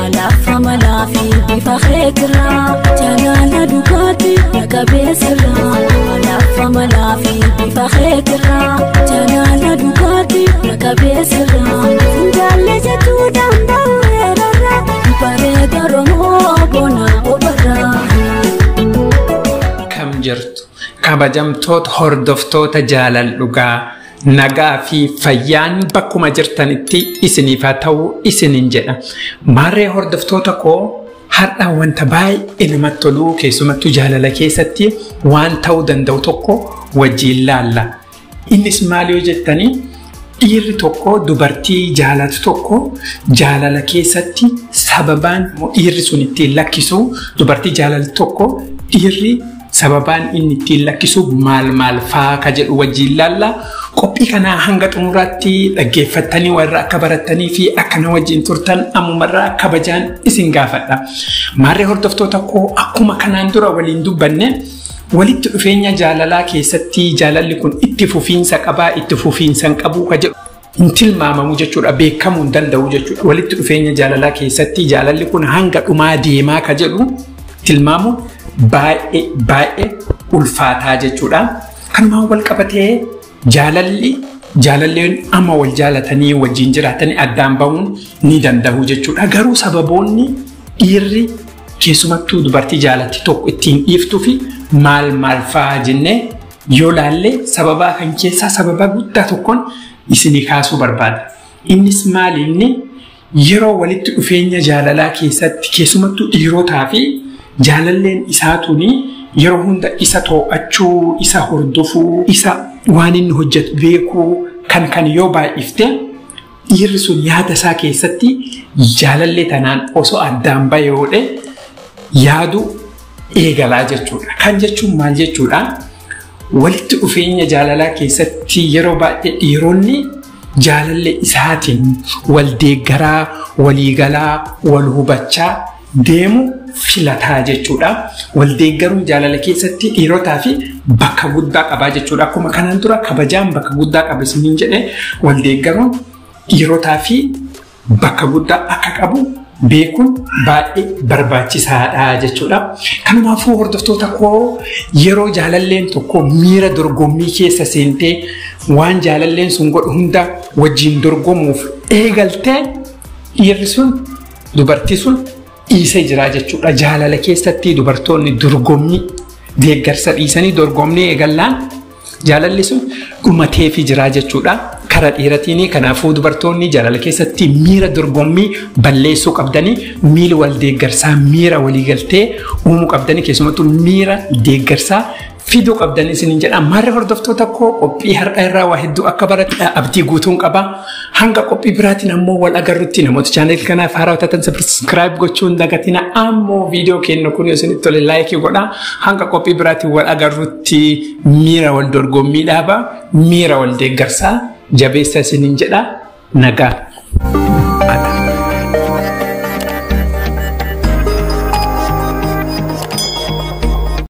Alafa malaafi bifa keetirraa jaalala dhugaatii naqabeessirraa. Alafa malaafi bifa keetirraa jaalala dhugaatii naqabeessirraa. Finjaallee jechuu danda'u heerarraa bareeda Oromoo bona obarraa. Kam jirtu kabajamtoota hordoftoota jaalal dhugaa nagaa fi fayyaan bakkuma jirtanitti isiniif haa ta'u isiniin jedha. Maarree hordoftoota koo, har'a wanta baay'ee namatti tolu, keessumattuu jaalala keessatti waan ta'uu danda'u tokko wajjin laalla. Innis maal yoo jettanii, dhiirri tokko dubartii jaalatu tokko jaalala keessatti sababaan dhiirri sun ittiin lakkisu, dubartii jaalatu tokko dhiirri sababaan inni ittiin lakkisu maal maal faa ka jedhu wajjin laalla. Qophii kanaa hanga xumuraatti dhaggeeffattanii warra akka barattanii fi akka na wajjin turtan ammumarraa kabajaan isin gaafadha. Maarree hordoftoota koo, akkuma kanaan dura waliin dubbanne, walitti dhufeenya jaalalaa keessatti jaalalli kun itti fufiinsa qabaa, itti fufiinsa hin qabu ka jedhu hin tilmaamamu jechuudha, beekamuu hin danda'u jechuudha. Walitti dhufeenya jaalalaa keessatti jaalalli kun hanga dhumaa deemaa ka jedhu tilmaamu baay'ee baay'ee ulfaataa jechuudha. Kanumaan wal qabatee jaalalli jaalalleen amma wal jaalatanii wajjin jiraatanii addaan bahuun ni danda'u jechuudha. Garuu sababoonni dhiirri keessumattuu dubartii jaalatti tokko ittiin dhiiftuu fi maal maal fa'aa jennee yoo laalle, sababaa kan keessaa sababa guddaa tokkoon isinii kaasuu barbaada. Innis maali? Inni yeroo walitti dhufeenya jaalalaa keessatti keessumattuu dhiirotaa fi jaalalleen isaatuni yeroo hunda isa to'achuu, isa hordofuu, isa waan inni hojjetu beekuu kan yoo baay'ifte, dhiirri sun yaada isaa keessatti jaalallee tanaan osoo addaan bayoodhe yaadu eegalaa jechuudha. Kan jechuun maal jechuudha? Walitti dhufeenya jaalalaa keessatti yeroo baay'ee dhiironni jaalallee isaatiin wal deeggaraa, waliigalaa, wal hubachaa deemu filataa jechuudha. Wal deeggaruun jaalala keessatti dhiirotaa fi bakka guddaa qabaa jechuudha. Akkuma kanaan dura kabajaan bakka guddaa qaba isiniin jedhe, wal deeggaruun dhiirotaa fi bakka guddaa akka qabu beekuun baay'ee barbaachisaadha jechuudha. Kanumaafuu hordoftoota koo, yeroo jaalalleen tokko miira dorgommii keessa seentee waan jaalalleen sun godhu hunda wajjin dorgomuuf eegaltee, dhiirri sun dubartii sun dhiisee jira jechuudha. Jaalala keessatti dubartoonni dorgommii deeggarsa dhiisanii dorgommii eegallaan jaalalli sun dhumateefi jira jechuudha. Kara dhiiratiin kanaafuu dubartoonni jaalala keessatti miira dorgommii balleessuu qabdanii, miira wal deeggarsaa, miira waliigaltee uumuu qabdanii, keessumattuu miira deeggarsaa fiduu qabdanii isiniin jedha. Maarree hordoftoota koo, qophii har'a irraa waa hedduu akka barattan abdii guutuun qaba. Hanga qophii biraatiin ammoo wal agarrutti, namoota channel kanaaf haaraa taatan subscribe gochuun dagatina. Ammoo viidiyoo keenya kun yoo isinitti tole like godha. Hanga qophii biraatiin wal agarrutti, miira wal dorgommii dhaaba, miira wal deeggarsaa jabeessa isiniin jedha. Nagaa.